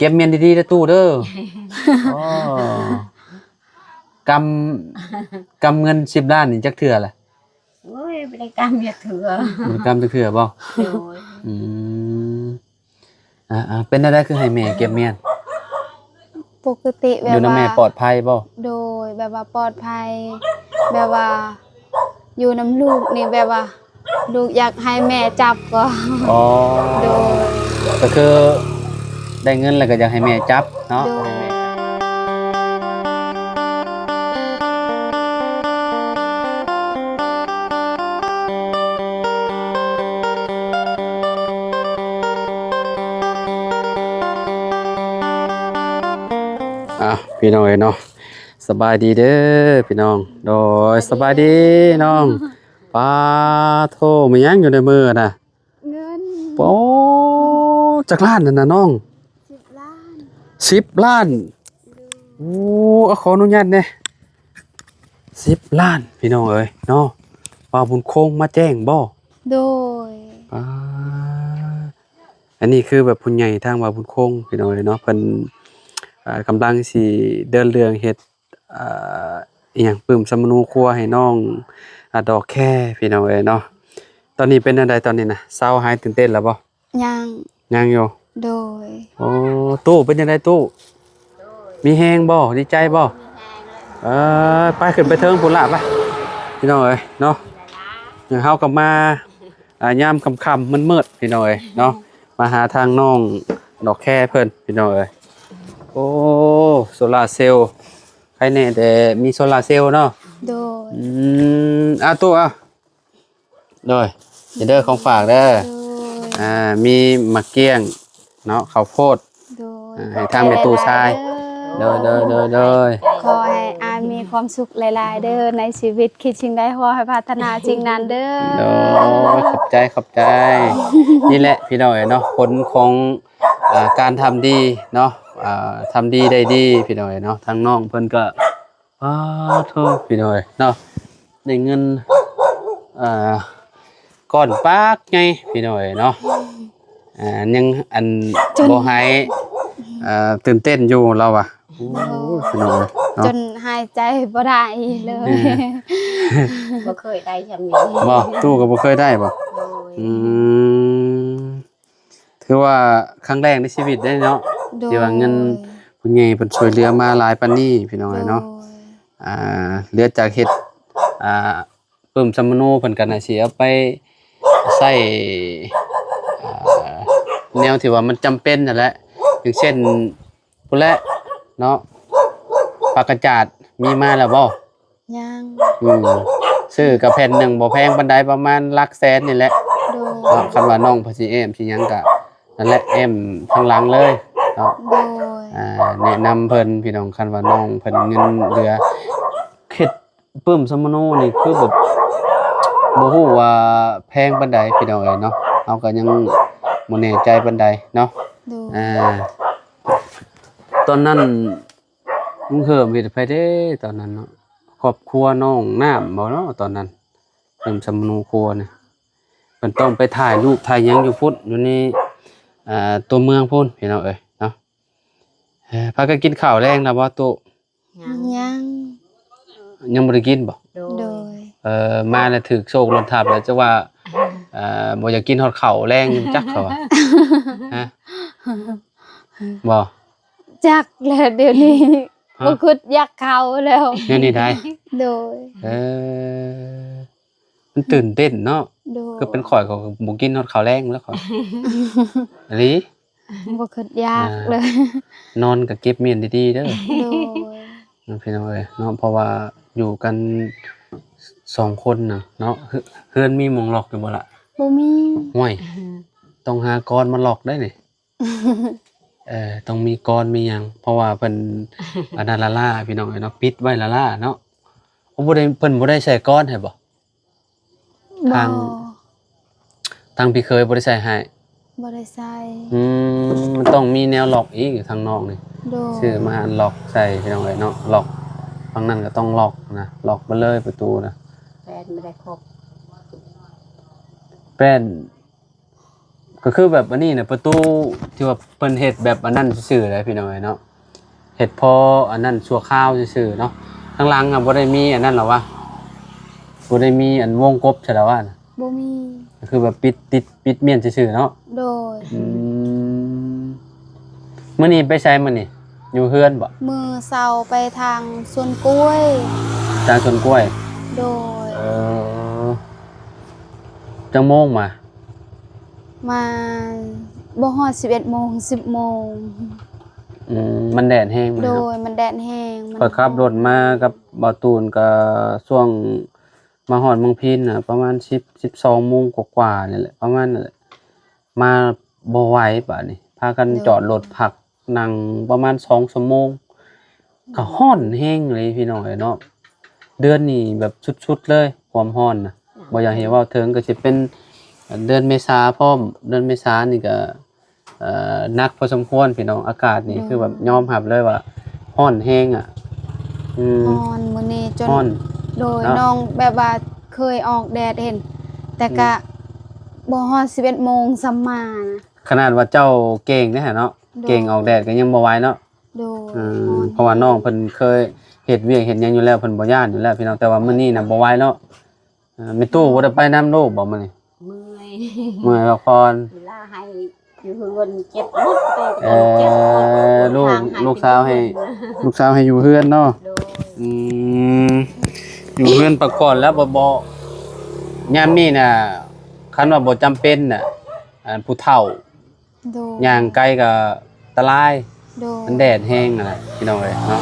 ເກັບມຽນດີໆເດີຕູ້ເດີ. ອໍ ກຳ ກຳເງິນສິບລ້ານນີ້ຈັກເທື່ອລະ? ໂອ້ຍ ບໍ່ໄດ້ກຳຈັກເທື່ອ. ບໍ່ໄດ້ກຳຈັກເທື່ອບໍ່? ໂດຍ. ອືມ ອ່າໆ ເປັນແນວໃດຄືໃຫ້ແມ່ເກັບມຽນ? ປົກກະຕິແບບວ່າ ຢູ່ນຳແມ່ປອດໄພບໍ່? ໂດຍ ແບບວ່າປອດໄພ ແບບວ່າຢູ່ນຳລູກນີ້ ແບບວ່າລູກຢາກໃຫ້ແມ່ຈັບກໍ ອໍ ໂດຍ ກໍຄືໄດ້ເງິນແລ້ວກໍຢາກໃຫ້ແມ່ຈັບເນາະ. ໂດຍ. ອ່ະ ພີ່ນ້ອງເອີຍເນາະ ສະບາຍດີເດີພີ່ນ້ອງ. ໂດຍ ສະບາຍດີນ້ອງ. ປາໂທ ມີຫຍັງຢູ່ໃນມືນະ? ເງິນ. ໂອ້ ຈັກລ້ານນັ້ນນະນ້ອງ? ສິບລ້ານ. ສິບລ້ານ. ໂດຍ. ໂອ້ ຂໍອະນຸຍາດແດ່ ສິບລ້ານ ພີ່ນ້ອງເອີຍເນາະ. ບ່າວບຸນຄົງມາແຈ້ງບໍ່? ໂດຍ. ອ່າ ອັນນີ້ຄືແບບຜູ້ໃຫຍ່ທາງບ່າວບຸນຄົງ ພີ່ນ້ອງເອີຍເນາະ ເພິ່ນ ອ່າ ກຳລັງຊິເດີນເລື່ອງເຮັດ ອ່າ ອີ່ຫຍັງ ປຶ້ມສຳມະນູຄົວໃຫ້ນ້ອງ ອ່າ ດອກແຄ ພີ່ນ້ອງເອີຍເນາະ. ຕອນນີ້ເປັນແນວໃດຕອນນີ້ນະ? ເຊົາຫາຍຕື່ນເຕັ້ນແລ້ວບໍ່? ຍັງ. ຍັງຢູ່? ໂດຍ. ໂອ້ ຕູ້ເປັນຈັ່ງໃດຕູ້? ມີແຮງບໍ່? ດີໃຈບໍ່? ເອີ ໄປຂຶ້ນໄປເທິງພຸ້ນລະ ໄປ ພີ່ນ້ອງເອີຍເນາະ. ເຮົາກໍມາ ອ່າ ຍາມຄ່ຳໆມືດໆ ພີ່ນ້ອງເອີຍເນາະ ມາຫາທາງນ້ອງດອກແຄເພິ່ນ ພີ່ນ້ອງເອີຍ. ໂອ້ ໂຊລາເຊວ ໃຄແນ່ແຕ່ມີໂຊລາເຊວເນາະ. ໂດຍ. ອືມ ເອົາຕູ້ ເອົາ ໂດຍ ເດີ ຂອງຝາກເດີ. ໂດຍ. ອ່າ ມີໝາກກ້ຽງເນາະ ເຂົ້າໂພດ. ໂດຍ. ອ່າ ໃຫ້ທາງແມ່ຕູ້ຊາຍ. ໂດຍ ໂດຍ ໂດຍ ໂດຍ. ຂໍໃຫ້ອ້າຍມີຄວາມສຸກຫຼາຍໆເດີ ໃນຊີວິດ ຄິດສິ່ງໃດຂໍໃຫ້ປາດຖະໜາສິ່ງນັ້ນເດີ. ໂດຍ ຂອບໃຈ ຂອບໃຈ. ນີ້ແຫຼະ ພີ່ນ້ອງເອີຍເນາະ ຜົນຂອງ ອ່າ ການທຳດີເນາະ ອ່າ ທຳດີໄດ້ດີ ພີ່ນ້ອງເອີຍເນາະ. ທາງນ້ອງເພິ່ນກໍ ປາໂທ ພີ່ນ້ອງເອີຍເນາະ ໄດ້ເງິນ ອ່າ ກ້ອນປາກໃຫຍ່ ພີ່ນ້ອງເອີຍເນາະ. ອ່າ ຍັງອັນ ຈົນ ບໍ່ຫາຍ ອ່າ ຕື່ນເຕັ້ນຢູ່ລາວວ່າ. ໂອ້ ໂດຍ ພີ່ນ້ອງເອີຍເນາະ ຈົນຫາຍໃຈບໍ່ໄດ້ເລີຍ. ເອີ ບໍ່ເຄີຍໄດ້ຊ່ຳນີ້. ບໍ່? ຕູ້ກໍບໍ່ເຄີຍໄດ້ບໍ່? ໂດຍ. ອືມ ຖືວ່າຄັ້ງແລກໃນຊີວິດເດ້ເນາະ. ໂດຍ. ທີ່ວ່າເງິນຜູ້ໃຫຍ່ເພິ່ນຊ່ວຍເຫຼືອມາຫຼາຍປານນີ້ ພີ່ນ້ອງເອີຍເນາະ. ໂດຍ. ອ່າ ເຫຼືອຈາກເຮັດ ອ່າ ປຶ້ມສຳມະນູ ເພິ່ນກໍໜ້າຊິເອົາໄປໃຊ້ ອ່າ ແນວທີ່ວ່າມັນຈຳເປັນຫັ້ນແຫຼະ ຢ່າງເຊັ່ນ ພຸ້ນແຫຼະເນາະ ປາກກະຈາດມີມາແລ້ວບໍ່? ຍັງ. ອືມ ຊື້ກະແຜ່ນໜຶ່ງບໍ່ແພງປານໃດ ປະມານຫຼັກແສນນີ້ແຫຼະ. ໂດຍ. ເນາະ ຄັນວ່ານ້ອງເພິ່ນຊິແອ້ມຊິຫຍັງກະນັ້ນແຫຼະ ແອ້ມທາງຫຼັງເລີຍເນາະ. ໂດຍ. ອ່າ ແນະນຳເພິ່ນ ພີ່ນ້ອງ ຄັນວ່ານ້ອງເພິ່ນເງິນເຫຼືອ ເຮັດປຶ້ມສຳມະໂນນີ້ຄືແບບ ບໍ່ຮູ້ວ່າແພງປານໃດ ພີ່ນ້ອງເອີຍເນາະ ເຮົາກໍຍັງບໍ່ແນ່ໃຈປານໃດເນາະ. ໂດຍ. ອ່າ ຕອນນັ້ນ ລຸງເຮີມເຮັດໃຫ້ໃຜເດ້ຕອນນັ້ນເນາະ? ຄອບຄົວນ້ອງນ້ຳບໍ່ເນາະຕອນນັ້ນ? ເລີ່ມສຳມະໂນຄົວນະ ເພິ່ນຕ້ອງໄປຖ່າຍຮູບຖ່າຍຫຍັງຢູ່ພຸ້ນ ຢູ່ໃນ ອ່າ ຕົວເມືອງພຸ້ນ ພີ່ນ້ອງເອີຍເນາະ. ເອີ ພາກັນກິນຂ້າວແລງແລ້ວບໍ່ຕູ້? ຍັງ ຍັງ ຍັງບໍ່ໄດ້ກິນບໍ່? ໂດຍ ໂດຍ. ເອີ ມາແລ້ວຖືກໂຊກລົດທັບແລ້ວ ຈະວ່າ ເອີ ບໍ່ຢາກກິນຮອດເຂົ້າແລງຈັກເຂົາວ່າ ຮະ ບໍ່? ຈັກແລ້ວ ດຽວນີ້ ຮະ ບໍ່ຄິດຢາກເຂົ້າແລ້ວ ແນວນີ້ໄດ໋. ໂດຍ. ເອີ ມັນຕື່ນເຕັ້ນເນາະ. ໂດຍ. ຄືເປັນຂ້ອຍ ຂ້ອຍກໍບໍ່ກິນຮອດເຂົ້າແລງແລ້ວຂ້ອຍ ອີ່ຫຼີ ບໍ່ຄິດຢາກ ອ່າ ເລີຍ. ນອນກໍເກັບມ້ຽນດີໆເດີ. ໂດຍ. ເນາະ ພີ່ນ້ອງເອີຍເນາະ ເພາະວ່າຢູ່ກັນສອງຄົນນະເນາະ. ເຮືອນ ເຮືອນມີໝ່ອງລັອກຢູ່ບໍ່ລະ? ບໍ່ມີ. ຫ້ວຍ ຕ້ອງຫາກອນມາລັອກໄດ໋ນີ້. ເອີ ຕ້ອງມີກອນມີຫຍັງ ເພາະວ່າເພິ່ນ ອັນນັ້ນລ້າໆ ພີ່ນ້ອງເອີຍເນາະ ປິດໄວ້ລ້າໆເນາະ. ໂອ້ ບໍ່ໄດ້ ເພິ່ນບໍ່ໄດ້ໃສ່ກອນໃຫ້ບໍ່? ທາງ ບໍ່ ທາງພີ່ເຂີຍບໍ່ໄດ້ໃສ່ໃຫ້? ບໍ່ໄດ້ໃສ່. ອືມ ມັນຕ້ອງມີແນວລັອກອີກຢູ່ທາງນອກນີ້. ໂດຍ. ຊື້ມາອັນລັອກໃສ່ ພີ່ນ້ອງເອີຍເນາະ ລັອກ ຝັ່ງນັ້ນກໍຕ້ອງລັອກນະ ລັອກໄປເລີຍປະຕູນະ. ແປ້ນບໍ່ໄດ້ຄົບ ແປ້ນ ກໍຄືແບບອັນນີ້ນະ ປະຕູທີ່ວ່າເພິ່ນເຮັດແບບອັນນັ້ນຊື່ໆເດ້ພີ່ນ້ອງເອີຍເນາະ ເຮັດພໍອັນນັ້ນຊົ່ວຄາວຊື່ໆເນາະ. ທາງຫຼັງນະບໍ່ໄດ້ມີອັນນັ້ນຫວາ ບໍ່ໄດ້ມີອັນວົງກົບໃສ່ລະຫວານະ? ບໍ່ມີ. ກໍຄືແບບປິດຕິດ ປິດມ້ຽນຊື່ໆເນາະ? ໂດຍ. ອືມ ມື້ນີ້ໄປໃສ? ມື້ນີ້ຢູ່ເຮືອນບໍ່? ມື້ເຊົ້າໄປທາງສວນກ້ວຍ. ທາງສວນກ້ວຍ? ໂດຍ. ເອີ ຈັກໂມງມາ? ມາບໍ່ຮອດສິບເອັດໂມງ ສິບໂມງ. ອືມ ມັນແດດແຮງ. ໂດຍ ມັນແດດແຮງ. ຂ້ອຍຂັບລົດມາກັບບ່າວຕູນ ກໍຊ່ວງມາຮອດເມືອງພີນນະ ປະມານສິບ ສິບສອງໂມງກວ່າໆນີ້ແຫຼະ ປະມານນັ້ນແຫຼະ. ມາບໍ່ໄຫວບາດນີ້ ພາກັນຈອດລົດພັກ ນັ່ງປະມານສອງຊົ່ວໂມງ ກໍຮ້ອນແຮງເລີຍພີ່ນ້ອງເອີຍເນາະ. ເດືອນນີ້ແບບສຸດໆເລີຍ ຄວາມຮ້ອນນະ ບໍ່ຢາກໃຫ້ເວົ້າເຖິງ. ກໍຊິເປັນເດືອນເມສາພ້ອມ ເດືອນເມສານີ້ກໍ ເອີ ໜັກພໍສົມຄວນພີ່ນ້ອງ. ອາກາດນີ້ ໂດຍ ຄືແບບຍອມຮັບເລີຍວ່າຮ້ອນແຮງອະ. ອືມ ຮ້ອນມື້ນີ້ຈົນ ຮ້ອນ ໂດຍ ເນາະ ນ້ອງແບບວ່າເຄີຍອອກແດດເຫັນ ແຕ່ກະ ອືມ ບໍ່ຮອດສິບເອັດໂມງສ່ຳມານະ. ຂະໜາດວ່າເຈົ້າເກັ່ງເດ້ຫະເນາະ. ໂດຍ. ເກັ່ງອອກແດດກໍຍັງບໍ່ໄຫວເນາະ. ໂດຍ. ອືມ ຮ້ອນ ເພາະວ່ານ້ອງເພິ່ນເຄີຍເຮັດວຽກເຮັດຫຍັງຢູ່ແລ້ວ ເພິ່ນບໍ່ຢ້ານຢູ່ແລ້ວພີ່ນ້ອງ ແຕ່ວ່າມື້ນີ້ນະບໍ່ໄຫວເນາະ. ເອີ ແມ່ຕູ້ບໍ່ໄດ້ໄປນຳລູກບໍ່ມື້ນີ້? ເມື່ອຍ ເມື່ອຍພັກຜ່ອນ. ເວລາໃຫ້ຢູ່ເຮືອນເຈັບໝົດ. ເອີ ເຈັບໝົດ ລູກ ລູກສາວໃຫ້ ລູກສາວໃຫ້ຢູ່ເຮືອນເນາະ. ໂດຍ. ອືມ ຢູ່ເຮືອນພັກຜ່ອນແລ້ວ ບໍ່ ບໍ່ ຍາມນີ້ນະ ຄັນວ່າບໍ່ຈຳເປັນນະ ອັນຜູ້ເຖົ້າ ໂດຍ ຍ່າງໄກກໍອັນຕະລາຍ. ໂດຍ. ມັນແດດແຮງຫັ້ນນະພີ່ນ້ອງເອີຍເນາະ.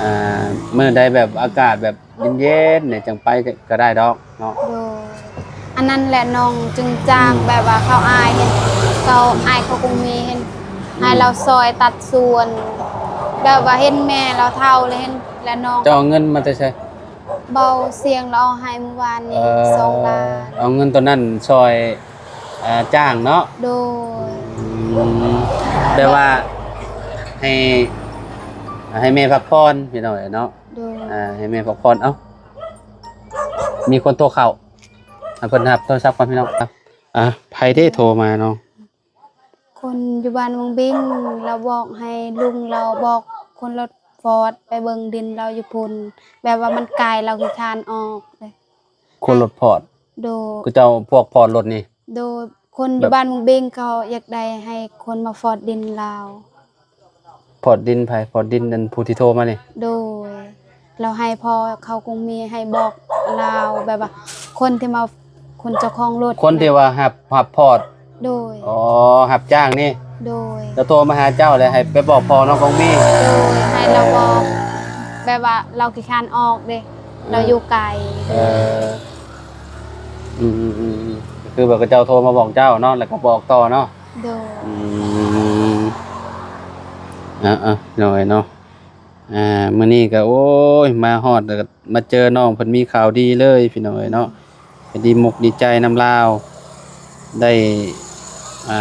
ອ່າ ມື້ໃດແບບອາກາດແບບເຢັນໆນີ້ ຈັ່ງໄປກໍ ກໍໄດ້ດອກເນາະ. ໂດຍ. ອັນນັ້ນແຫຼະນ້ອງຈຶ່ງຈ້າງ ອືມ ແບບວ່າເຂົາອ້າຍເຫັນ ເຂົາອ້າຍເຂົາຄົງມີເຫັນ ອືມ ໃຫ້ລາວຊ່ອຍຕັດສວນ ແບບວ່າເຫັນແມ່ລາວເຖົ້າແລ້ວເຫັນ ແລະນ້ອງ. ເຈົ້າເອົາເງິນມາແຕ່ໃສ? ເບົາສຽງລາວເອົາໃຫ້ມື້ວານນີ້ ເອີ ສອງລ້ານ. ເອົາເງິນຕົວນັ້ນຊ່ອຍ ເອີ ຈ້າງເນາະ. ໂດຍ. ອືມ ແບບວ່າໃຫ້ ໃຫ້ແມ່ພັກຜ່ອນພີ່ນ້ອງເອີຍເນາະ. ໂດຍ. ອ່າ ໃຫ້ແມ່ພັກຜ່ອນ. ເອົ້າ ມີຄົນໂທເຂົ້າ ໃຫ້ເພິ່ນຮັບໂທລະສັບກ່ອນພີ່ນ້ອງ. ອ່າ ໃຜເດໂທມາເນາະ? ຄົນຢູ່ບ້ານວັງເບັງ ລາວບອກໃຫ້ລຸງລາວບອກຄົນລົດຟອດໄປເບິ່ງດິນລາວຢູ່ພຸ້ນ ແບບວ່າມັນໄກ ລາວຂີ້ຄ້ານອອກເດ້. ຄົນລົດຟອດ? ໂດຍ. ຄືເຈົ້າພວກຟອດລົດນີ້? ໂດຍ. ຄົນຢູ່ ແບບ ບ້ານວັງເບັງ ເຂົາຢາກໄດ້ໃຫ້ຄົນມາຟອດດິນລາວ. ຟອດດິນໃຜ? ຟອດດິນອັນຜູ້ທີ່ໂທມານີ້? ໂດຍ. ລາວໃຫ້ພໍ່ເຂົາຄົງມີໃຫ້ບອກລາວ ແບບວ່າຄົນທີ່ມາ ຄົນເຈົ້າຂອງລົດ ຄົນທີ່ວ່າຮັບ ຮັບຟອດ. ໂດຍ. ອໍ ຮັບຈ້າງນີ້. ໂດຍ. ລາວໂທມາຫາເຈົ້າແລ້ວໃຫ້ໄປບອກພໍ່ນ້ອງຄົງມີ. ໂດຍ. ໃຫ້ລາວບອກ ເອີ ແບບວ່າລາວຂີ້ຄ້ານອອກເດ້ ເອີ ລາວຢູ່ໄກ. ເອີ ອືມໆໆ ຄືແບບເຂົາເຈົ້າໂທມາບອກເຈົ້າເນາະ ແລ້ວກໍບອກຕໍ່ເນາະ. ໂດຍ. ອືມ ເອົາໆ ນ້ອຍເນາະ. ອ່າ ມື້ນີ້ກໍ ໂອ້ຍ ມາຮອດແລ້ວກໍມາເຈີນ້ອງເພິ່ນມີຂ່າວດີເລີຍພີ່ນ້ອງເອີຍເນາະ. ກໍດີມົກດີໃຈນຳລາວ ໄດ້ ອ່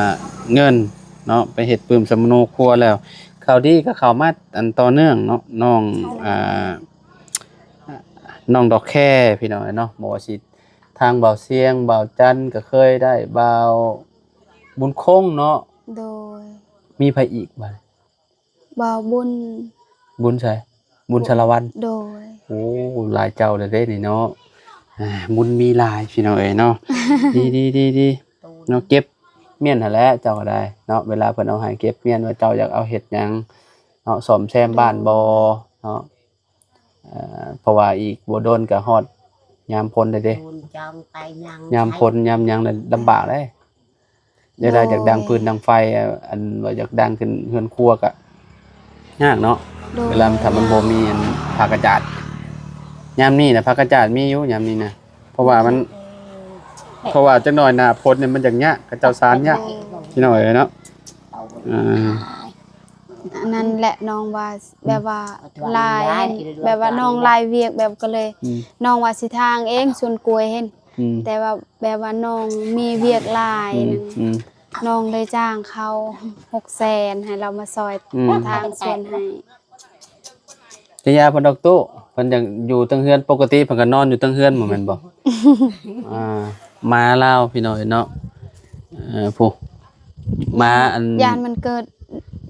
າ ເງິນເນາະ ໄປເຮັດປຶ້ມສຳມະໂນຄົວແລ້ວ. ຂ່າວດີກໍເຂົ້າມາອັນຕໍ່ເນື່ອງເນາະ ນ້ອງ ອ່າ ນ້ອງດອກແຄພີ່ນ້ອງເອີຍເນາະ. ບໍ່ວ່າຊິທາງບ່າວຊຽງ ບ່າວຈັນກໍເຄີຍໄດ້ ບ່າວບຸນຄົງເນາະ. ໂດຍ. ມີໃຜອີກບາດ? ບ່າວບຸນ. ບຸນໃສ? ບຸນສາລະວັນ. ໂດຍ. ໂອ້ ຫຼາຍເຈົ້າແລ້ວເດ້ນີ້ເນາະ. ອ່າ ບຸນມີຫຼາຍພີ່ນ້ອງເອີຍເນາະ. ດີໆໆ ເນາະ ເກັບມ້ຽນຫັ້ນແຫຼະເຈົ້າກໍໄດ້ເນາະ. ເວລາເພິ່ນເອົາໃຫ້ເກັບມ້ຽນວ່າເຈົ້າຢາກເອົາເຮັດຫຍັງເນາະ ສ້ອມແຊມບ້ານບໍ່ເນາະ. ເອີ ເພາະວ່າອີກບໍ່ດົນກໍຮອດຍາມຝົນແລ້ວເດ້. ຍາມຝົນຍາມຫຍັງລຳບາກເດ້. ເວລາຢາກດັງຟືນດັງໄຟ ອັນວ່າຢາກດັງຂຶ້ນເຮືອນຄົວກະຍາກເນາະ. ໂດຍ. ເວລາຖ້າມັນບໍ່ມີອັນຜ້າກະຈາດ ຍາມນີ້ນະ ຜ້າກະຈາດມີຢູ່ຍາມນີ້ນະ. ເພາະວ່າມັນ ເອີ ເພາະວ່າຈັກໜ່ອຍໜ້າຝົນນີ້ມັນຢາກຍາກ ເຂົາເຈົ້າສານຍາກ ໂດຍ ພີ່ນ້ອງເອີຍເນາະ. ອ່າ ອັນນັ້ນແຫຼະນ້ອງວ່າ ແບບວ່າຫຼາຍ ແບບວ່ານ້ອງຫຼາຍວຽກ ແບບກໍເລີຍ ອືມ ນ້ອງວ່າຊິຖາງເອງສວນກ້ວຍເຫັນ ອືມ ແຕ່ວ່າ ແບບວ່ານ້ອງມີວຽກຫຼາຍ ອືມ ນັ້ນ ອືມ ນ້ອງເລີຍຈ້າງເຂົາຫົກແສນ ໃຫ້ລາວມາຊ່ອຍ ອືມ ຖາງສວນໃຫ້. ຈະຢ່າເພິ່ນດອກຕູ້ ເພິ່ນຢາກຢູ່ເທິງເຮືອນ. ປົກກະຕິເພິ່ນກໍນອນຢູ່ເທິງເຮືອນ ບໍ່ແມ່ນບໍ່? ອ່າ ໝາລາວ ພີ່ນ້ອງເອີຍເນາະ. ເອີ ຜູ້ ໝາອັນ ຢ້ານມັນເກີດ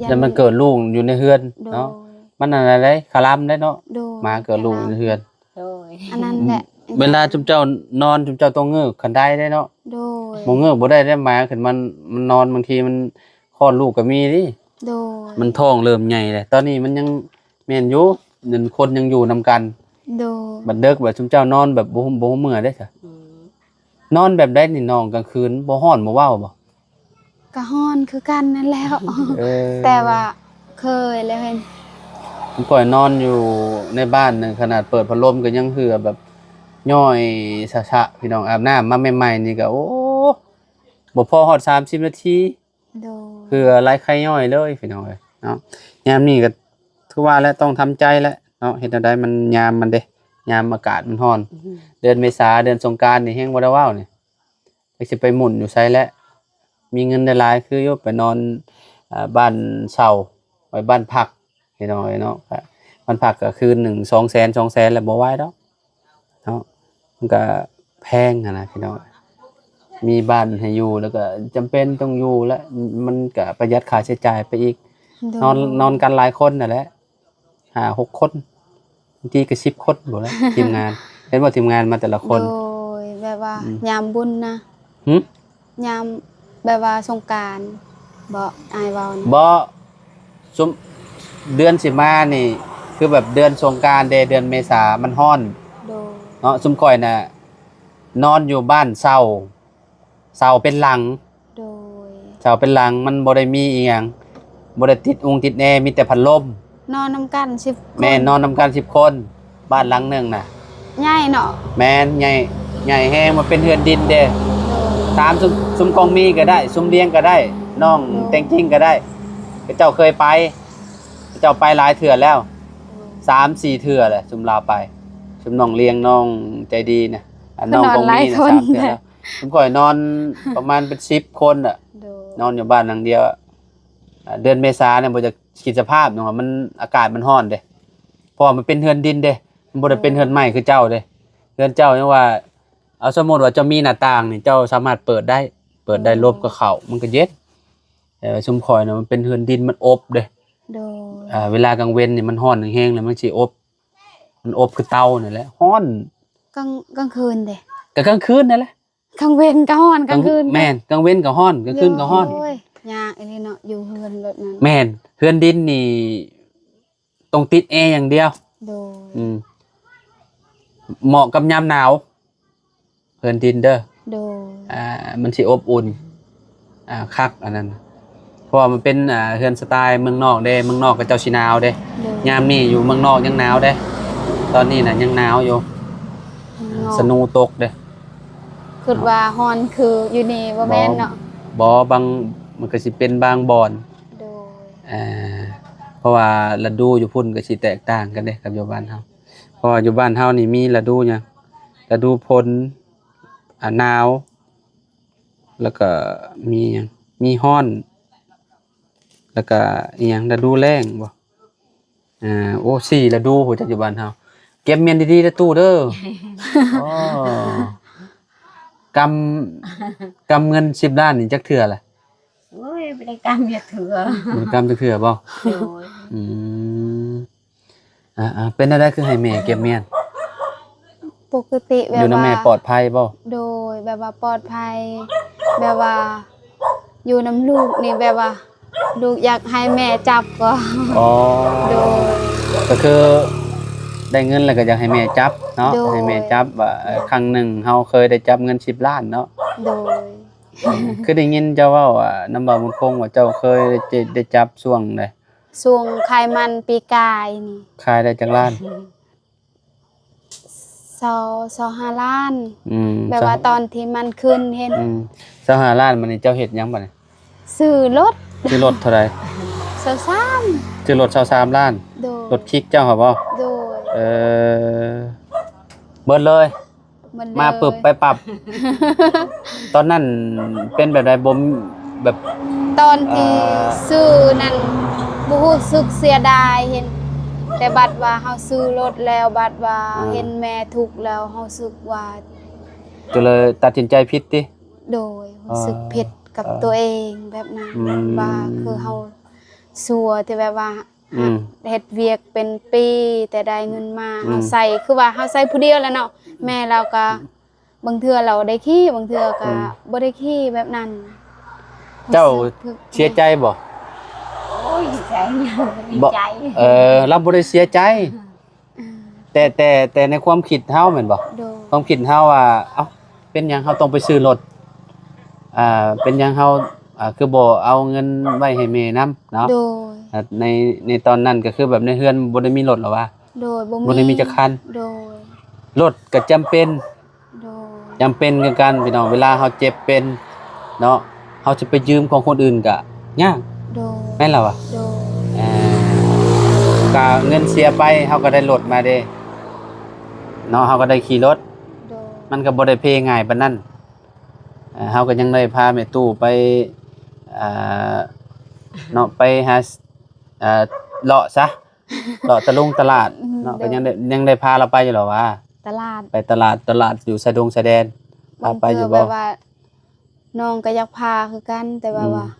ຢ້ານມັນເກີດລູກຢູ່ໃນເຮືອນເນາະ. ໂດຍ ມັນອັນນັ້ນໃດ໋ ຄະລຳໄດ໋ເນາະ. ໂດຍ ໝາເກີດລູກຢູ່ໃນເຮືອນ. ໂດຍ ອັນນັ້ນແຫຼະ ເວລາຈຸມເຈົ້ານອນ ຈຸມເຈົ້າຕ້ອງເງີກຄັນໄດໄດ໋ເນາະ. ໂດຍ ບໍ່ເງີກບໍ່ໄດ້ເດ້ ໝາຂຶ້ນມັນ ມັນນອນ ບາງທີມັນຄອດລູກກໍມີເດ້. ໂດຍ ມັນທ້ອງເລີ່ມໃຫຍ່ແລ້ວ ຕອນນີ້ມັນຍັງແມ່ນຢູ່ ນັ້ນຄົນຍັງຢູ່ນຳກັນ. ໂດຍ ບັດເດິກ ບັດຊຸມເຈົ້ານອນແບບບໍ່ ບໍ່ຮູ້ເມື່ອເດ້ຊະ. ອືມ ນອນແບບໃດນີ້ນ້ອງ ກາງຄືນບໍ່ຮ້ອນບໍ່ຫວາວບໍ່? ກໍຮ້ອນຄືກັນນັ້ນແຫຼ້ວ. ເອີ ແຕ່ວ່າເຄີຍແລ້ວເຫັນ ຂ້ອຍນອນຢູ່ໃນບ້ານນັ້ນ ຂະໜາດເປີດພັດລົມກໍຍັງເຫື່ອແບບຍ້ອຍຊະໆ ພີ່ນ້ອງ. ອາບນ້ຳມາໃໝ່ໆນີ້ກໍ ໂອ້ ບໍ່ພໍຮອດສາມສິບນາທີ. ໂດຍ ເຫື່ອໄຫຼໄຄຍ້ອຍເລີຍພີ່ນ້ອງເອີຍເນາະ. ຍາມນີ້ກໍຄືວ່າແຫຼະ ຕ້ອງທຳໃຈແຫຼະເນາະ. ເຮັດແນວໃດ ມັນຍາມມັນເດ້ ຍາມອາກາດມັນຮ້ອນ. ອືມ ເດືອນເມສາ ເດືອນສົງການນີ້ແຮງບໍ່ໄດ້ເວົ້ານີ້ ຈັກຊິໄປໝຸ່ນຢູ່ໃສແຫຼະ. ມີເງິນໄດ້ຫຼາຍຄືຢູ່ ໄປນອນ ອາ ບ້ານເຊົ່າ ໄວ້ບ້ານພັກ ພີ່ນ້ອງເອີຍເນາະ. ບ້ານພັກກໍຄືນໜຶ່ງສອງແສນ ສອງແສນແລ້ວ ບໍ່ໄຫວດອກເນາະ. ມັນກໍແພງຫັ້ນນະພີ່ນ້ອງ ມີບ້ານໃຫ້ຢູ່ ແລ້ວກໍຈຳເປັນຕ້ອງຢູ່ແຫຼະ ມັນກໍປະຢັດຄ່າໃຊ້ຈ່າຍໄປອີກ. ໂດຍ ນອນ ນອນກັນຫຼາຍຄົນຫັ້ນແຫຼະ ຫ້າຫົກຄົນ ບາງທີກໍສິບຄົນພຸ້ນແຫຼະ ທີມງານ. ເຫັນບໍ່ ທີມງານມາແຕ່ລະຄົນ. ໂດຍ ແບບວ່າ ອືມ ຍາມບຸນນະ. ຫື? ຍາມແບບວ່າສົງການບໍ ອ້າຍເວົ້ານະ? ບໍ່ ຊຸມເດືອນຊິມານີ້ ຄືແບບເດືອນສົງການເດ້ ເດືອນເມສາມັນຮ້ອນ. ໂດຍ ເນາະ ຊຸມຂ້ອຍນະ ນອນຢູ່ບ້ານເຊົ່າ ເຊົ່າເປັນຫຼັງ. ໂດຍ ເຊົ່າເປັນຫຼັງ ມັນບໍ່ໄດ້ມີອີ່ຫຍັງ ບໍ່ໄດ້ຕິດອົງຕິດແອ ມີແຕ່ພັດລົມ. ນອນນຳກັນສິບຄົນ. ແມ່ນ ນອນນຳກັນສິບຄົນ ບ້ານຫຼັງໜຶ່ງນະ. ໃຫຍ່ເນາະ. ແມ່ນ ໃຫຍ່ ໃຫຍ່ແຮງ ມັນເປັນເຮືອນດິນເດ້. ໂດຍ ຕາມຊຸມ ຊຸມກອງມີກໍໄດ້ ຊຸມລຽງກໍໄດ້ ນ້ອງ ໂດຍ ແຕງຈິງກໍໄດ້ ເຂົາເຈົ້າເຄີຍໄປ ເຂົາເຈົ້າໄປຫຼາຍເທື່ອແລ້ວ. ໂດຍ ສາມສີ່ເທື່ອແຫຼະ ຊຸມລາວໄປ ຊຸມນ້ອງລຽງ ນ້ອງໃຈດີນະ ອ່າ ນ້ອງກອງມີນະ ສາມເທື່ອແລ້ວ. ຊຸມຂ້ອຍນອນປະມານເປັນສິບຄົນແຫຼະ. ໂດຍ ນອນຢູ່ບ້ານຫຼັງດຽວ. ອ່າ ເດືອນເມສານີ້ບໍ່ຢາກຄິດສະພາບເນາະ ມັນ ອາກາດມັນຮ້ອນເດ້ ເພາະວ່າມັນເປັນເຮືອນດິນເດ້ ມັນບໍ່ໄດ້ເປັນເຮືອນໄມ້ຄືເຈົ້າເດ້. ເຮືອນເຈົ້າຍັງວ່າ ເອົາ ສົມມຸດວ່າເຈົ້າມີໜ້າຕ່າງນີ້ ເຈົ້າສາມາດເປີດໄດ້ ເປີດໄດ້ ໂດຍ ລົມກໍເຂົ້າ ມັນກໍເຢັນ. ແຕ່ວ່າຊຸມຂ້ອຍນະ ມັນເປັນເຮືອນດິນ ມັນອົບເດ້. ໂດຍ ອ່າ ເວລາກາງເວັນນີ້ມັນຮ້ອນແຮງໆ ແລ້ວມັນຊິອົບ ມັນອົບຄືເຕົານັ້ນແຫຼະ ຮ້ອນ. ກາງ ກາງຄືນເດ? ກໍກາງຄືນນັ້ນແຫຼະ. ກາງເວັນກໍຮ້ອນ ກາງຄືນກໍ ແມ່ນ ກາງເວັນກໍຮ້ອນ ກາງຄືນກໍຮ້ອນ. ໂອ້ຍ ຍາກອີ່ຫຼີເນາະ ຢູ່ເຮືອນແບບນັ້ນ. ແມ່ນ ເຮືອນດິນນີ້ຕ້ອງຕິດແອຢ່າງດຽວ. ໂດຍ ອືມ ເໝາະກັບຍາມໜາວ ເຮືອນດິນເດີ. ໂດຍ ອ່າ ມັນຊິອົບອຸ່ນ ອ່າ ຄັກອັນນັ້ນ ເພາະວ່າມັນເປັນ ອ່າ ເຮືອນສະໄຕເມືອງນອກເດ້ ເມືອງນອກເຂົາເຈົ້າຊິໜາວເດ້. ໂດຍ ຍາມນີ້ຢູ່ເມືອງນອກຍັງໜາວເດ້ ຕອນນີ້ນະຍັງໜາວຢູ່ ເມືອງນອກ ສະໂນຕົກເດ້. ຄິດວ່າຮ້ອນຄືຢູ່ນີ້ບໍ່ແມ່ນເນາະ? ບໍ່ ບາງ ມັນກໍຊິເປັນບາງບ່ອນ. ໂດຍ ອ່າ ເພາະວ່າລະດູຢູ່ພຸ້ນກໍຊິແຕກຕ່າງກັນເດ້ກັບຢູ່ບ້ານເຮົາ ເພາະວ່າຢູ່ບ້ານເຮົານີ້ມີລະດູຫຍັງ ລະດູຝົນ ອ່າ ໜາວ ແລ້ວກໍມີຫຍັງ ມີຮ້ອນ ແລ້ວກໍອີ່ຫຍັງ ລະດູແລ້ງບໍ? ອ່າ ໂອ້ ສີ່ລະດູພຸ້ນຈັກຢູ່ບ້ານເຮົາ. ເກັບມ້ຽນດີໆເດີຕູ້ເດີ. ອໍ ກຳ ກຳເງິນສິບລ້ານນີ້ຈັກເທື່ອລະ? ໂອ້ຍ ບໍ່ໄດ້ກຳຈັກເທື່ອ. ບໍ່ໄດ້ກຳຈັກເທື່ອບໍ? ໂດຍ ອືມ ອ່າໆ ເປັນແນວໃດຄືໃຫ້ແມ່ເກັບມ້ຽນ? ປົກກະຕິແບບວ່າ ຢູ່ນຳແມ່ປອດໄພບໍ? ໂດຍ ແບບວ່າປອດໄພ ແບບວ່າຢູ່ນຳລູກນີ້ ແບບວ່າລູກຢາກໃຫ້ແມ່ຈັບກໍ ອໍ ໂດຍ ກໍຄືໄດ້ເງິນແລ້ວກໍຢາກໃຫ້ແມ່ຈັບເນາະ. ໂດຍ ໃຫ້ແມ່ຈັບວ່າ ເອີ ຄັ້ງໜຶ່ງເຮົາເຄີຍໄດ້ຈັບເງິນສິບລ້ານເນາະ. ໂດຍ ຄືໄດ້ຍິນເຈົ້າເວົ້າ ອາ ນຳບ່າວບຸນຄົງວ່າເຈົ້າເຄີຍໄດ້ ໄດ້ຈັບຊ່ວງໃດ? ຊ່ວງຂາຍມັນປີກາຍນີ້. ຂາຍໄດ້ຈັກລ້ານ? ຊາວ ຊາວຫ້າລ້ານ. ອືມ ແບບວ່າຕອນທີ່ມັນຂຶ້ນເຫັນ. ອືມ ຊາວຫ້າລ້ານ ບາດນີ້ເຈົ້າເຮັດຫຍັງບາດນີ້? ຊື້ລົດ. ຊື້ລົດເທົ່າໃດ? ຊາວສາມ. ຊື້ລົດຊາວສາມລ້ານ. ໂດຍ ລົດຄິກເຈົ້າຫັ້ນບໍ? ໂດຍ ເອີ ເບິດເລີຍ. ມາປຶບໄປປັບ. ຕອນນັ້ນເປັນແບບໃດ? ບໍ່ ແບບ ຕອນທີ່ ເອີ ຊື້ນັ້ນບໍ່ຮູ້ສຶກເສຍດາຍເຫັນ ແຕ່ບັດວ່າເຮົາຊື້ລົດແລ້ວ ບັດວ່າ ເອີ ເຫັນແມ່ທຸກແລ້ວ ເຮົາຮູ້ສຶກວ່າ ກໍເລີຍຕັດສິນໃຈຜິດຕິ? ໂດຍ ຮູ້ສຶກ ເອີ ຜິດ ກັບ ເອີ ຕົວເອງແບບນັ້ນ ອືມ ວ່າຄືເຮົາຊົ່ວທີ່ແບບວ່າ ອືມ ເຮັດວຽກເປັນປີ ແຕ່ໄດ້ເງິນມາ ອືມ ເຮົາໃຊ້ ຄືວ່າເຮົາໃຊ້ຜູ້ດຽວແຫຼະເນາະ ແມ່ລາວກໍ ອືມ ບາງເທື່ອລາວໄດ້ຂີ່ ບາງເທື່ອກໍ ອືມ ບໍ່ໄດ້ຂີ່ແບບນັ້ນ ເຈົ້າ ຮູ້ສຶກເສຍໃຈບໍ່? ໂອ້ຍ ໃຈ ດີໃຈ ເອີ ລາວບໍ່ໄດ້ເສຍໃຈ ອືມ ແຕ່ ແຕ່ ແຕ່ໃນຄວາມຄິດເຮົາແມ່ນບໍ່? ໂດຍ ຄວາມຄິດເຮົາວ່າ ເອົ້າ ເປັນຫຍັງເຮົາຕ້ອງໄປຊື້ລົດ? ອ່າ ເປັນຫຍັງເຮົາ ອ່າ ຄືບໍ່ເອົາເງິນໄວ້ໃຫ້ແມ່ນຳເນາະ? ໂດຍ ອ່າ ໃນ ໃນຕອນນັ້ນກໍຄືແບບໃນເຮືອນບໍ່ໄດ້ມີລົດແລ້ວຫວາ? ໂດຍ ບໍ່ມີ ບໍ່ໄດ້ມີຈັກຄັນ ໂດຍ ລົດກໍຈຳເປັນ ໂດຍ ຈຳເປັນຄືກັນພີ່ນ້ອງ ເວລາເຮົາເຈັບເປັນເນາະ ເຮົາຈະໄປຢືມຂອງຄົນອື່ນກະຍາກ ໂດຍ ແມ່ນລະວະ? ໂດຍ ອ່າ ກະເງິນເສຍໄປ ເຮົາກໍໄດ້ລົດມາເດ້ເນາະ ເຮົາກໍໄດ້ຂີ່ລົດ ໂດຍ ມັນກໍບໍ່ໄດ້ເພງ່າຍປານນັ້ນ ເຮົາກໍຍັງໄດ້ພາແມ່ຕູ້ໄປ ອ່າ ເນາະ ໄປຫາ ອ່າ ເລາະຊະ ເລາະຕະລຸງຕະຫຼາດເນາະ ອືມ ກໍຍັງໄດ້ ໂດຍ ຍັງໄດ້ພາລາວໄປຢູ່ລະວະ? ຕະຫຼາດ ໄປຕະຫຼາດ ຕະຫຼາດຢູ່ຊາຍດົງຊາຍແດນ ພາໄປຢູ່ບໍ່? ບາງເທື່ອແບບວ່າ ນ້ອງກໍຢາກພາຄືກັນ ແຕ່ແບບວ່າ ອືມ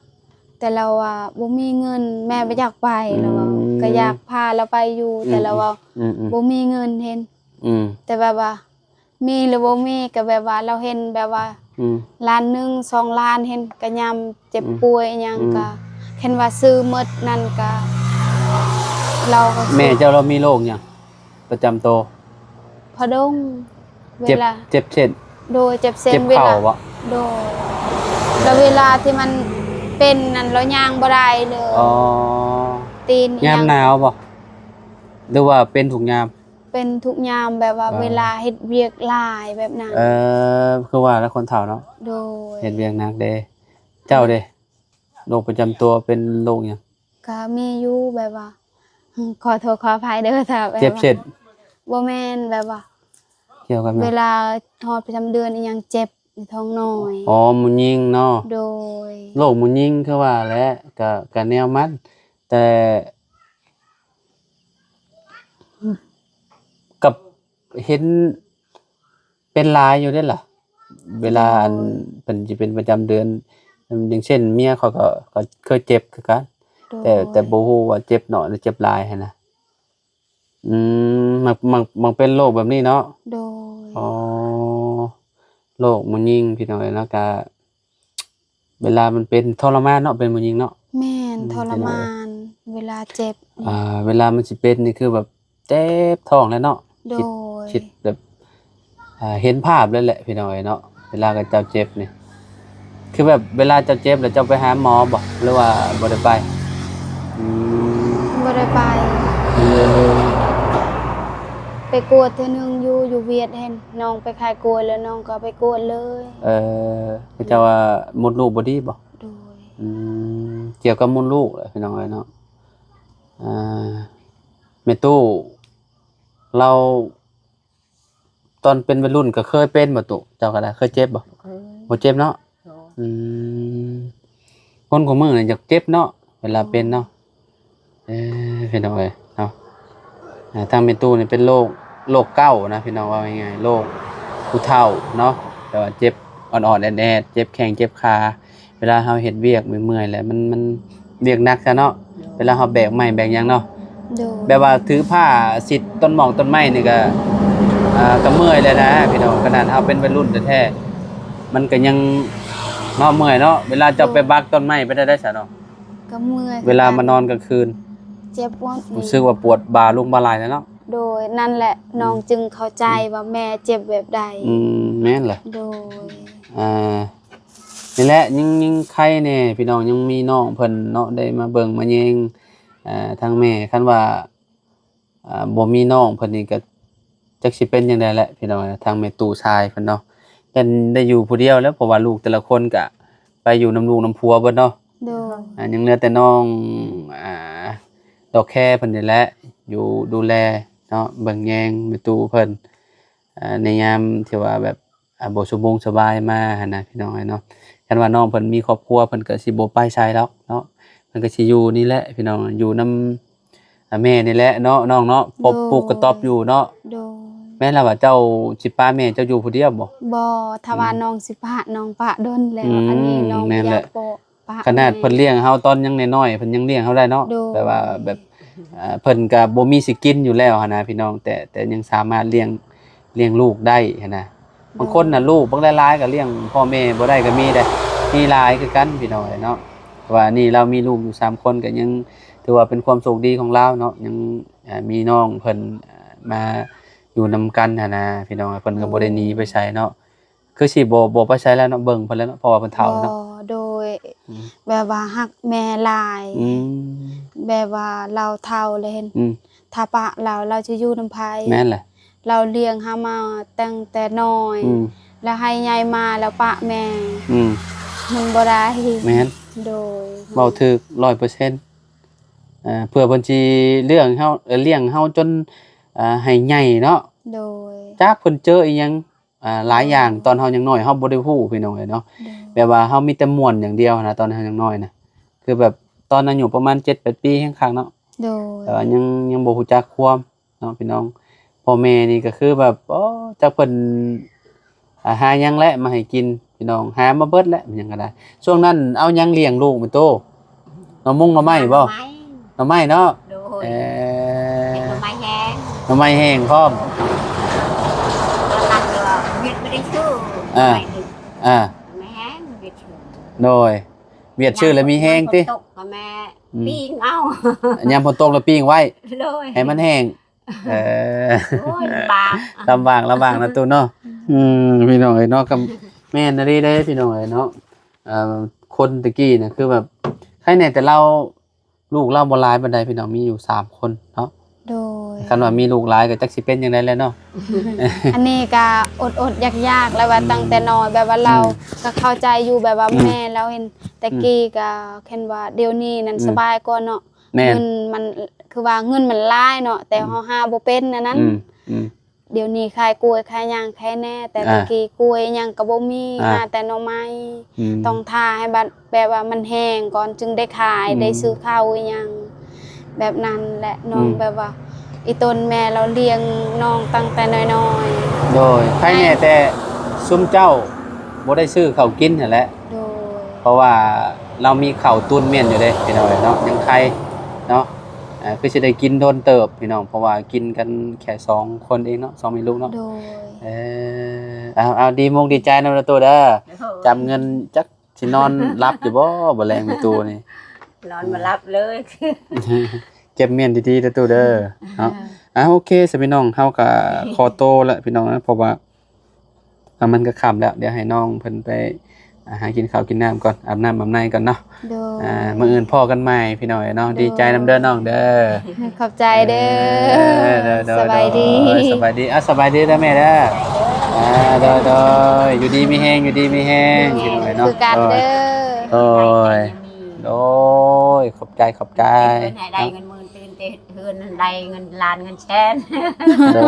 ແຕ່ລາວວ່າບໍ່ມີເງິນ ແມ່ບໍ່ຢາກໄປ ອືມ ລາວວ່າ ກໍຢາກພາລາວໄປຢູ່ ອືມ ແຕ່ລາວວ່າ ອືມໆ ບໍ່ມີເງິນເຫັນ ອືມ ແຕ່ແບບວ່າ ມີຫຼືບໍ່ມີ ກໍແບບວ່າລາວເຫັນແບບວ່າ ອືມ ລ້ານໜຶ່ງ ສອງລ້ານ ເຫັນກະຍາມເຈັບ ອືມ ປ່ວຍອີ່ຫຍັງ ອືມ ກະ ເຫັນວ່າຊື້ໝົດນັ້ນກະ ລາວກໍ ແມ່ເຈົ້າລາວມີໂລກຫຍັງປະຈຳໂຕ? ພະດົງ ເຈັບ ເວລາ ເຈັບເສັ້ນ ໂດຍ ເຈັບເສັ້ນ ເຈັບເຂົ່າ ເວລາ ບໍ່? ໂດຍ ແລ້ວເວລາທີ່ມັນເປັນນັ້ນ ລາວຍ່າງບໍ່ໄດ້ເລີຍ ອໍ ຕີນອີ່ຫຍັງ ຍາມໜາວບໍ່? ຫຼືວ່າເປັນທຸກຍາມ? ເປັນທຸກຍາມ ແບບວ່າ ອ່າ ເວລາເຮັດວຽກຫຼາຍແບບນັ້ນ ເອີ ຄືວ່າແລ້ວຄົນເຖົ້າເນາະ ໂດຍ ເຮັດວຽກໜັກເດ້ ເຈົ້າເດ້ ໂລກປະຈຳຕົວເປັນໂລກຫຍັງ? ກໍມີຢູ່ ແບບວ່າ ຂໍໂທດຂໍອະໄພເດີ ຖ້າແບບວ່າ ເຈັບເສັ້ນ ບໍ່ແມ່ນ ແບບວ່າ ກ່ຽວກັບຫຍັງ? ເວລາຮອດປະຈຳເດືອນອີ່ຫຍັງເຈັບ ໃນທ້ອງນ້ອຍ ອໍ ໝູຍິງເນາະ ໂດຍ ໂລກໝູຍິງຄືວ່າແຫຼະ ກະ ກະແນວມັນ ແຕ່ ກັບເຫັນເປັນຫຼາຍຢູ່ເດ້ລະ ເວລາ ໂດຍ ອັນເພິ່ນຊິເປັນປະຈຳເດືອນ ຢ່າງເຊັ່ນ ເມຍຂ້ອຍກໍ ກໍເຄີຍເຈັບຄືກັນ ໂດຍ ແຕ່ ແຕ່ບໍ່ຮູ້ວ່າເຈັບໜ້ອຍ ຫຼືເຈັບຫຼາຍຫັ້ນນະ ອືມ ມັກ ມັກ ມັກເປັນໂລກແບບນີ້ເນາະ ໂດຍ ອໍ ໂລກໝູຍິງ ພີ່ນ້ອງເອີຍເນາະ ກະ ເວລາມັນເປັນທໍລະມານເນາະ ເປັນຜູ້ຍິງເນາະ ແມ່ນ ອືມ ທໍລະມານ ເວລາເຈັບ ອ່າ ເວລາມັນຊິເປັນນີ້ຄືແບບເຈັບທ້ອງແຫຼະເນາະ ໂດຍ ຄິດ ຄິດແບບ ອ່າ ເຫັນພາບເລີຍແຫຼະ ພີ່ນ້ອງເອີຍເນາະ ເວລາເຂົາເຈົ້າເຈັບນີ້ ຄືແບບເວລາເຈົ້າເຈັບແລ້ວເຈົ້າໄປຫາໝໍບໍ່ ຫຼືວ່າບໍ່ໄດ້ໄປ? ອືມ ບໍ່ໄດ້ໄປ ອືມ ໄປກວດເທື່ອໜຶ່ງຢູ່ ຢູ່ຫວຽດຫັ້ນ ນ້ອງໄປຂາຍກ້ວຍ ແລ້ວນ້ອງກໍໄປກວດເລີຍ ເອີ ເຂົາເຈົ້າວ່າມົດລູກບໍ່ດີບໍ່? ໂດຍ ອືມ ກ່ຽວກັບມົດລູກແຫຼະ ພີ່ນ້ອງເອີຍເນາະ ອ່າ ແມ່ຕູ້ ລາວ ຕອນເປັນໄວລຸ້ນກໍເຄີຍເປັນບໍ່ຕຸ? ເຈົ້າກໍໄດ້ເຄີຍເຈັບບໍ່? ບໍ່ເຄີຍ ບໍ່ເຈັບເນາະ ໂດຍ ອືມ ຄົນຄູ່ມື້ນີ້ຢາກເຈັບເນາະ ເວລາເປັນເນາະ ໂດຍ ເອີ ພີ່ນ້ອງເອີຍເນາະ ອ່າ ທາງແມ່ຕູ້ນີ້ເປັນໂລກ ໂລກເກົ່ານະ ພີ່ນ້ອງ ເວົ້າງ່າຍໆ ໂລກຜູ້ເຖົ້າເນາະ ແຕ່ວ່າເຈັບອ່ອນໆ ແອດໆ ເຈັບແຂ້ງເຈັບຂາ ເວລາເຮົາເຮັດວຽກເມື່ອຍໆ ແລ້ວ ມັນ ມັນວຽກໜັກຊະເນາະ ໂດຍ ເວລາເຮົາແບກໄມ້ແບກຫຍັງເນາະ ໂດຍ ແບບວ່າຖືຜ້າຊິດຕົ້ນໝອກຕົ້ນໄມ້ນີ້ກໍ ອ່າ ກໍເມື່ອຍແລ້ວນະພີ່ນ້ອງ ຂະໜາດເຮົາເປັນໄວລຸ້ນແທ້ໆ ມັນກໍຍັງເນາະ ເມື່ອຍເນາະ ເວລາເຈົ້າ ໂດຍ ໄປບັກຕົ້ນໄມ້ໄປໄດ້ ໄດ້ຊະເນາະ ກໍເມື່ອຍ ເວລາມານອນກາງຄືນ ເຈັບປວດ ຮູ້ສຶກວ່າປວດບ່າລຸງບ່າໄຫຼ່ແລ້ວເນາະ ໂດຍ ນັ້ນແຫຼະ ອືມ ນ້ອງຈຶ່ງເຂົ້າໃຈວ່າແມ່ເຈັບແບບໃດ ອືມ ແມ່ນແຫຼະ ໂດຍ ອ່າ ນີ້ແຫຼະ ຍັງ ຍັງໄຄແດ່ພີ່ນ້ອງ ຍັງມີນ້ອງເພິ່ນເນາະ ໄດ້ມາເບິ່ງມາແຍງ ເອີ ທາງແມ່ ຄັນວ່າ ເອີ ບໍ່ມີນ້ອງເພິ່ນນີ້ກໍຈັກຊິເປັນຈັ່ງໃດແຫຼະພີ່ນ້ອງ ທາງແມ່ຕູ້ຊາຍເພິ່ນເນາະ ຢ້ານໄດ້ຢູ່ຜູ້ດຽວແຫຼະ ເພາະວ່າລູກແຕ່ລະຄົນກໍໄປຢູ່ນຳລູກນຳຜົວເບິດເນາະ ໂດຍ ອ່າ ຍັງເຫຼືອແຕ່ນ້ອງ ອ່າ ດອກແຄເພິ່ນນີ້ແຫຼະ ຢູ່ດູແລເນາະ ເບິ່ງແຍງແມ່ຕູ້ເພິ່ນ ອ່າ ໃນຍາມທີ່ວ່າແບບ ອ່າ ບໍ່ສະບົງສະບາຍມາຫັ້ນນະ ພີ່ນ້ອງເອີຍເນາະ ຄັນວ່ານ້ອງເພິ່ນມີຄອບຄົວ ເພິ່ນກໍຊິບໍ່ໄປໃສດອກເນາະ ເພິ່ນກໍຊິຢູ່ນີ້ແຫຼະ ພີ່ນ້ອງ ຢູ່ນຳ ອ່າ ແມ່ນີ້ແຫຼະເນາະ ນ້ອງເນາະ ປົກ ໂດຍ ປຸກກະຕ໊ອບຢູ່ເນາະ ໂດຍ ແມ່ນລະວ່າເຈົ້າຊິປະແມ່ເຈົ້າຢູ່ຜູ້ດຽວບໍ່? ບໍ່ ຖ້າວ່າ ອືມ ນ້ອງຊິປະ ນ້ອງປະດົນແລ້ວ ອືມ ອັນນີ້ນ້ອງ ແມ່ນແຫຼະ ບໍ່ປະ ຂະໜາດເພິ່ນລ້ຽງເຮົາຕອນຍັງນ້ອຍໆ ເພິ່ນຍັງລ້ຽງເຮົາໄດ້ເນາະ ໂດຍ ແບບວ່າແບບ ເອີ່ ເພິ່ນກໍບໍ່ມີຊິກິນຢູ່ແລ້ວຫັ້ນນະພີ່ນ້ອງ ແຕ່ ແຕ່ຍັງສາມາດລ້ຽງ ລ້ຽງລູກໄດ້ຫັ້ນນະ ບາງຄົນນະ ໂດຍ ລູກບັກຫຼາຍໆກໍລ້ຽງພໍ່ແມ່ບໍ່ໄດ້ກໍມີເດ້ ມີຫຼາຍຄືກັນພີ່ນ້ອງເອີຍເນາະ ແຕ່ວ່າອັນນີ້ລາວມີລູກຢູ່ສາມຄົນ ກໍຍັງຖືວ່າເປັນຄວາມໂຊກດີຂອງລາວເນາະ ຍັງ ເອີ່ ມີນ້ອງເພິ່ນ ເອີ່ ມາຢູ່ນຳກັນຫັ້ນນະພີ່ນ້ອງ ເພິ່ນກໍບໍ່ໄດ້ໜີໄປໃສເນາະ ໂດຍ ຄືຊິບໍ່ ບໍ່ໄປໃສແລ້ວເນາະ ເບິ່ງເພິ່ນແລ້ວເນາະ ເພາະວ່າເພິ່ນເຖົ້າແລ້ວເນາະ ບໍ່ ໂດຍ ອືມ ແບບວ່າຮັກແມ່ຫຼາຍ ອືມ ແບບວ່າລາວເຖົ້າແລ້ວເຫັນ ອືມ ຖ້າປະລາວ ລາວຈະຢູ່ນຳໃຜ? ແມ່ນແຫຼະ ລາວລ້ຽງເຮົາມາຕັ້ງແຕ່ນ້ອຍ ອືມ ແລ້ວໃຫ້ໃຫຍ່ມາແລ້ວປະແມ່ ອືມ ມັນບໍ່ໄດ້ ແມ່ນ ໂດຍ ເວົ້າຖືກຮ້ອຍເປີເຊັນ ເອີ່ ເພື່ອເພິ່ນຊິລ້ຽງເຮົາ ເອີ່ ລ້ຽງເຮົາຈົນ ເອີ່ ໃຫ້ໃຫຍ່ເນາະ ໂດຍ ຈັກເພິ່ນເຈີອີ່ຫຍັງ ອ່າ ຫຼາຍຢ່າງ ໂດຍ ຕອນເຮົາຍັງນ້ອຍເຮົາບໍ່ໄດ້ຮູ້ພີ່ນ້ອງເອີຍເນາະ ໂດຍ ແບບວ່າເຮົາມີແຕ່ມ່ວນຢ່າງດຽວນະ ຕອນເຮົາຍັງນ້ອຍນະ ຄືແບບຕອນອາຍຸປະມານເຈັດແປດປີແຮງຄັກເນາະ ໂດຍ ແຕ່ວ່າຍັງ ຍັງບໍ່ຮູ້ຈັກຄວາມເນາະພີ່ນ້ອງ ພໍ່ແມ່ນີ້ກໍຄືແບບ ໂອ້ ຈັກເພິ່ນ ອ່າ ຫາຫຍັງແຫຼະມາໃຫ້ກິນ ພີ່ນ້ອງ ຫາມາເບິດແຫຼະ ມັນຫຍັງກໍໄດ້ ຊ່ວງນັ້ນເອົາຫຍັງລ້ຽງລູກແມ່ຕູ້? ໜໍ່ມຸງໜໍ່ໄມ້ບໍ່? ໜໍ່ໄມ້ ໜໍ່ໄມ້ເນາະ ໂດຍ ເອີ ເຮັດໜໍ່ໄມ້ແຫ້ງ ໜໍ່ໄມ້ແຫ້ງພ້ອມ ຕອນນັ້ນກໍຫວຽດບໍ່ໄດ້ຊື້ ອ່າ ໜໍ່ໄມ້ນີ້ ອ່າ ໜໍ່ໄມ້ແຫ້ງຫວຽດຊື້ ໂດຍ ຫວຽດຊື້ແລ້ວມີແຮງຕິ ຍາມຝົນຕົກກໍແມ່ ອືມ ປີ້ງເອົາ ຍາມຝົນຕົກແລ້ວປີ້ງໄວ້ ໂດຍ ໃຫ້ມັນແຫ້ງ ເອີ ໂອ້ຍ ລຳບາກ ລຳບາກ ລຳບາກນະຕູ້ເນາະ ອືມ ພີ່ນ້ອງເອີຍເນາະ ກໍແມ່ນອີ່ຫຼີເດ້ພີ່ນ້ອງເອີຍເນາະ ເອີ ຄົນແຕ່ກີ້ນະ ຄືແບບ ໃຄແນ່ແຕ່ລາວ ລູກລາວບໍ່ຫຼາຍປານໃດພີ່ນ້ອງ ມີຢູ່ສາມຄົນເນາະ ໂດຍ ຄັນວ່າມີລູກຫຼາຍກໍຈັກຊິເປັນຈັ່ງໃດແຫຼະເນາະ ອັນນີ້ກໍອົດໆຢາກໆ ແລ້ວວ່າ ອືມ ຕັ້ງແຕ່ນ້ອຍ ແບບວ່າລາວ ອືມ ກໍເຂົ້າໃຈຢູ່ ແບບວ່າ ອືມ ແມ່ລາວເຫັນ ແຕ່ ອືມ ກີ້ກໍເຫັນວ່າ ດຽວນີ້ນັ້ນ ອືມ ສະບາຍກວ່າເນາະ ແມ່ນ ເງິນມັນ ຄືວ່າເງິນມັນຫຼາຍເນາະ ແຕ່ ອືມ ເຮົາຫາບໍ່ເປັນອັນນັ້ນ ອືມ ອືມ ດຽວນີ້ຂາຍກ້ວຍຂາຍຫຍັງແຄ່ແນ່ ແຕ່ ອ່າ ແຕ່ກີ້ກ້ວຍຫຍັງກໍບໍ່ມີ ອ່າ ຫາແຕ່ໜໍ່ໄມ້ ອືມ ຕ້ອງຖ້າໃຫ້ບັດ ແບບວ່າມັນແຫ້ງກ່ອນຈຶ່ງໄດ້ຂາຍ ອືມ ໄດ້ຊື້ເຂົ້າອີ່ຫຍັງ ແບບນັ້ນແຫຼະນ້ອງ ອືມ ແບບວ່າອີ່ຕົນແມ່ລາວລ້ຽງນ້ອງຕັ້ງແຕ່ນ້ອຍໆ ໂດຍ ໃຄແນ່ແຕ່ຊຸມເຈົ້າບໍ່ໄດ້ຊື້ເຂົ້າກິນຫັ້ນແຫຼະ ໂດຍ ເພາະວ່າລາວມີເຂົ້າຕຸນມ້ຽນຢູ່ເດ້ພີ່ນ້ອງເອີຍເນາະ ຍັງໄຄເນາະ ອ່າ ຄືຊິໄດ້ກິນດົນເຕີບພີ່ນ້ອງ ເພາະວ່າກິນກັນແຄ່ສອງຄົນເອງເນາະ ສອງແມ່ລູກເນາະ ໂດຍ ເອີ ເອົາ ເອົາ ດີມຸກດີໃຈນຳເດີຕູ້ເດີ ໂດຍ ຈຳເງິນຈັກຊິນອນຫຼັບຢູ່ບໍ່ ບໍ່ແລງແມ່ຕູ້ນີ້ ນອນບໍ່ຫຼັບເລີຍ ເກັບມ້ຽນດີໆເດີຕູ້ເດີ ເນາະ ອ່າ ໂອເຄ ສະພີ່ນ້ອງ ເຮົາກໍຂໍໂຕແລ້ວພີ່ນ້ອງ ເພາະວ່າ ອ່າ ມັນກໍຄ່ຳແລ້ວ ດຽວໃຫ້ນ້ອງເພິ່ນໄປ ອ່າ ຫາກິນເຂົ້າກິນນ້ຳກ່ອນ ອາບນ້ຳອາບໃນກ່ອນເນາະ ໂດຍ ອ່າ ມື້ອື່ນພໍ້ກັນໃໝ່ພີ່ນ້ອງເອີຍເນາະ ໂດຍ ດີໃຈນຳເດີນ້ອງເດີ ຂອບໃຈເດີ ເອີ ໂດຍ ໂດຍ ສະບາຍດີ ໂດຍ ສະບາຍດີ ອ່າ ສະບາຍດີເດີແມ່ເດີ ອ່າ ໂດຍ ໂດຍ ຢູ່ດີມີແຮງ ຢູ່ດີມີແຮງ ໂດຍ ພີ່ນ້ອງເອີຍເນາະ ຄືກັນເດີ ໂດຍ ໂດຍ ໂດຍ ຂອບໃຈ ຂອບໃຈ ເພິ່ນໃຫ້ໄດ້ເງິນໝື່ນ ຕື່ນແຕ່ເຮືອນນັ້ນໄດ້ເງິນລ້ານເງິນແສນ ໂດ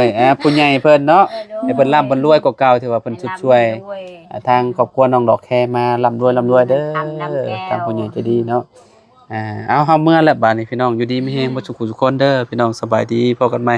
ຍ ອ່າ ຜູ້ໃຫຍ່ເພິ່ນເນາະ ເອີ ໂດຍ ໃຫ້ເພິ່ນລ່ຳເພິ່ນລວຍກວ່າເກົ່າ ທີ່ວ່າເພິ່ນຊຸດຊ່ວຍ ໃຫ້ລ່ຳລວຍ ອ່າ ທາງຄອບຄົວນ້ອງດອກແຄມາລ່ຳລວຍ ລ່ຳລວຍເດີ ຄຳນຳແກ້ວ ທາງຜູ້ໃຫຍ່ໃຈດີເນາະ ອ່າ ເອົາ ເຮົາເມືອແລ້ວບາດນີ້ພີ່ນ້ອງ ຢູ່ດີມີແຮງ ອືມ ເບິດສູ່ຜູ້ສູ່ຄົນເດີ ພີ່ນ້ອງ ສະບາຍດີ ພໍ້ກັນໃໝ່